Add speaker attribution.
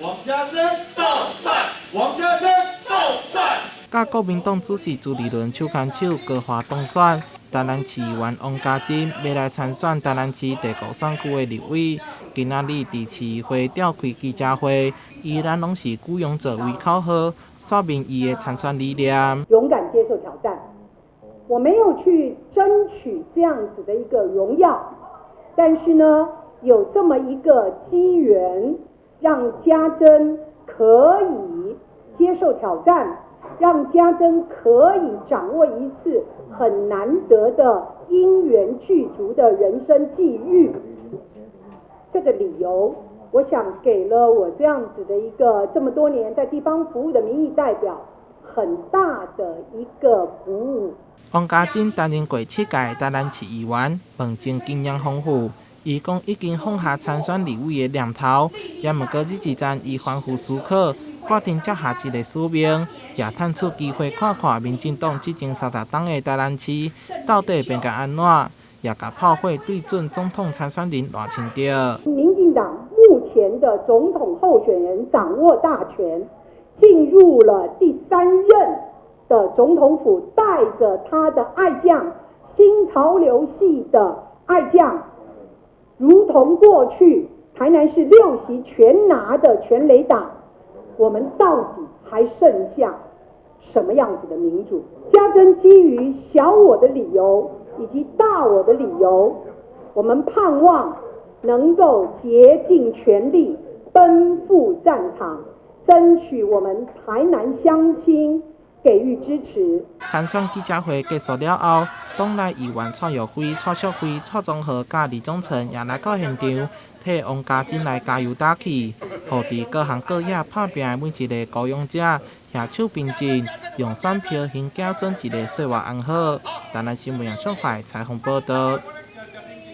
Speaker 1: 王家珍當選，王家珍當選。
Speaker 2: 佮國民黨主席朱立倫手牽手高花當選，台南市議員王家珍欲來參選台南市第五選區的立委。今仔日佇市議會召開記者會，以咱攏是孤勇者為口號，說明伊的參選理念。
Speaker 3: 勇敢接受挑戰，我沒有去爭取這樣子的一個榮耀，但是呢，有這麼一個機緣，讓家珍可以接受挑戰，讓家珍可以掌握一次很難得的因緣具足的人生際遇。這個理由，我想給了我這樣子的一個這麼多年在地方服務的民意代表很大的一個鼓舞。
Speaker 2: 王家珍擔任過七屆台南市議員，目前經驗豐富。伊講已經放下參選立委的念頭，也毋過這一站伊反覆思考，決定接下這個使命，也趁此機會看看民進黨執政30冬的台南市到底變甲按怎，也共炮火對準總統參選人賴清德。
Speaker 3: 民進黨目前的總統候選人掌握大權，進入了第三任的總統府，帶着他的愛將，新潮流系的愛將，如同過去台南市六席全拿的全壘打，我們到底還剩下什麼樣子的民主？家珍基於小我的理由以及大我的理由，我們盼望能夠竭盡全力奔赴戰場，爭取我們台南鄉親給予支持。
Speaker 2: 參選記者會結束了後，黨內議員蔡玉輝、蔡淑慧、蔡宗和佮李宗成也來到現場，替王家珍來加油打氣，予佇各行各業拍拚的每一个孤勇者攜手並進，用選票還子孫一个歲月安好。台南新聞楊淑懷採訪報導。